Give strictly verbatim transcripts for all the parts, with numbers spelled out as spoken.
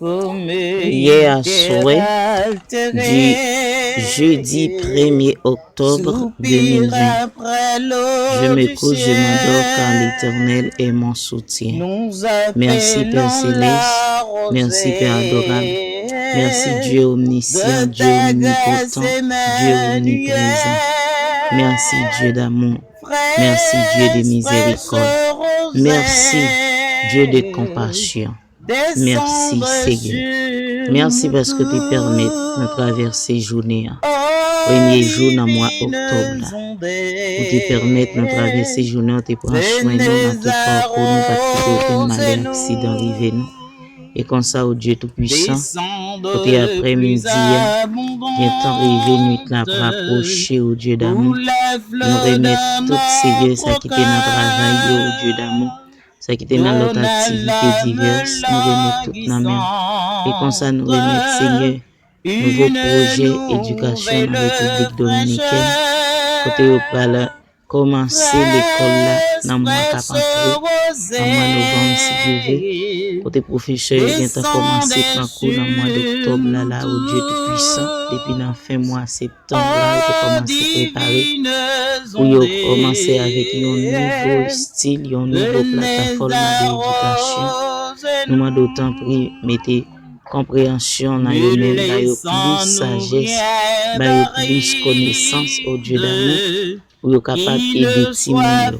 Hier à soir, du jeudi premier octobre deux mille vingt, je me couche, je m'endors car l'Éternel est mon soutien. Merci Père Céleste, merci Père adorable, merci Dieu omniscient, Dieu omnipotent, Dieu omniprésent. Merci Dieu d'amour, merci Dieu de miséricorde, merci Dieu de compassion. Mèsi, Seyè. Mèsi paske w te pèmèt nou travèse jounen an. Premye jou nan mwa oktòb la. Ou te pèmèt nou travèse jounen an, ou te pran swen nou nan tout pakou nou, pa t kite okenn malè, aksidan rive nou. E konsa, o Dye Toupisan, kote aprèmidi a gentan rive, nwit la ap rapwoche, o Dye damou, nou remèt tout, Seyè, sa ki te nan travay yo, o Dye damou. Sa ki te nan lòt aktivite divès, nou remèt tout nan men w. E konsa nou remèt, Senyè, nouvo pwojè edikasyon nan Repiblik Dominikèn, kote yo pral kòmanse lekòl la nan mwa k ap antre, nan mwa novanm, si Dye vle, kote pwofesè yo gentan kòmanse pran kou nan mwa doktòb la, la, o Dye Toupisan, depi nan fen mwa septanm. Septanm la, yo te kòmanse prepare pou yo kòmanse avèk yon nouvo estil, yon nouvo platafòm de edikasyon. Nou mande w tanpri mete konpreyansyon nan yo menm, ba yo plis sajès, ba yo plis konesans, o Dye damou, pou yo kapab ede timoun yo.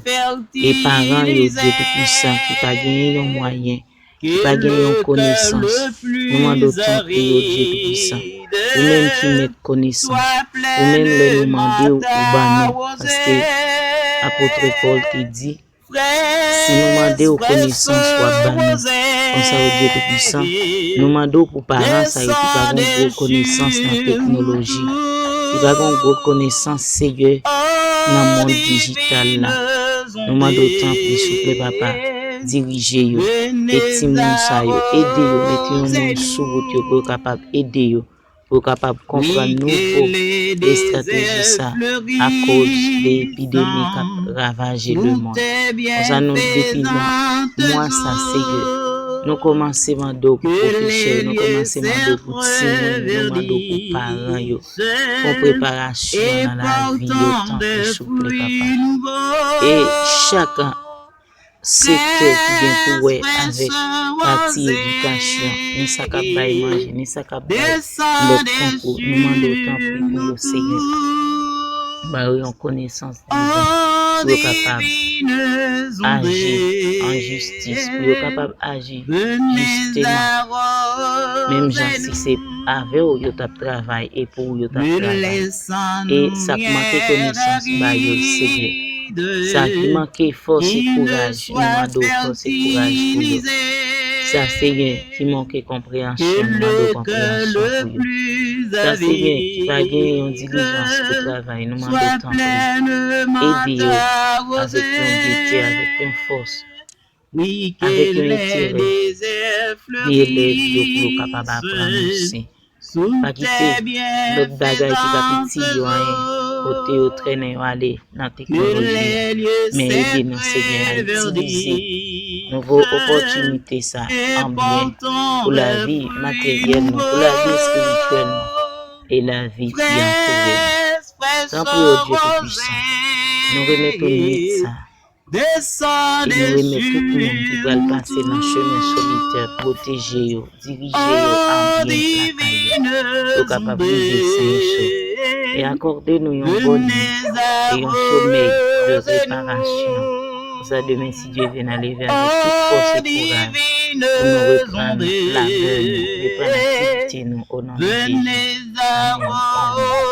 E paran yo, Dye Toupisan, ki pa genyen yon mwayen, ki pa gen yon konesans. Nou mande w tanpri, o Dye Toupisan, ou menm ki mèt konesans, ou menm lè nou mande w, ou ban nou, paske apot Pòl te di, si nou mande w konesans, w ap ban nou. Konsa, o Dye Toupisan, nou mande w pou paran sa yo ki pa gen gwo konesans nan teknoloji, ki pa gen gwo konesans, Seyè, nan mond dijital la. Nou mande w tanpri, souple, Papa, dirije yo, e timoun sa yo, ede yo, mete yon moun sou wout yo pou yo kapab ede yo, pou yo kapab konprann nouvo estrateji sa akoz de epidemi k ap ravaje lemonn. Konsa, nou, depi nan mwa sa, Seyè, nou kòmanse mande w pou pwofesè yo, nou kòmanse mande w pou timoun yo, nou mande w pou paran yo. Fè yon preparasyon nan lavi yo, tanpri, souple, Papa. E chak sektè ki gen pou wè avèk pati edikasyon, ni sa k ap bay manje, ni sa k ap bay lòt konkou, nou mande w tanpri pou yo, Senyè. Ba yo yon konesans diven, pou yo kapab aji an jistis, pou yo kapab aji jisteman. Menm jan si se avè w yo t ap travay e pou w yo t ap travay. E sa k manke konesans, ba yo l, Senyè. Sa ki manke fòs e kouraj, nou mande w fòs e kouraj pou yo. Sa, Senyè, ki manke konpreyansyon, nou mande w konpreyansyon pou yo. Sa, Senyè, ki pa gen yon dilijans pou travay, nou mande w tanpri, ede yo avèk yon gete, avèk yon fòs, avèk yon enterè, de elèv yo pou yo kapab aprann osi. Pa kite lòt bagay ki p ap itil yo anyen, kote yo trennen yo ale nan teknoloji. Men ede nou, Senyè, a itilize nouvo opòtinite sa an byen pou lavi materyèl nou, pou lavi espirityèl nou, e lavi ki antoure nou. Tanpri, o Dye Toupisan, nou remèt ou nwit sa. E nou remèt tout moun ki pral pase nan chemen solitè, pwoteje yo, dirije yo a byen lakay yo, pou yo kapab rive sen e sof. E akòde nou yon bòn nwit e yon somèy de reparasyon. Konsa demen, si Dye vle, n a leve avèk tout fòs e kouraj pou nou reprann labè nou, reprann aktivite nou, o non de Jezi. Amèn.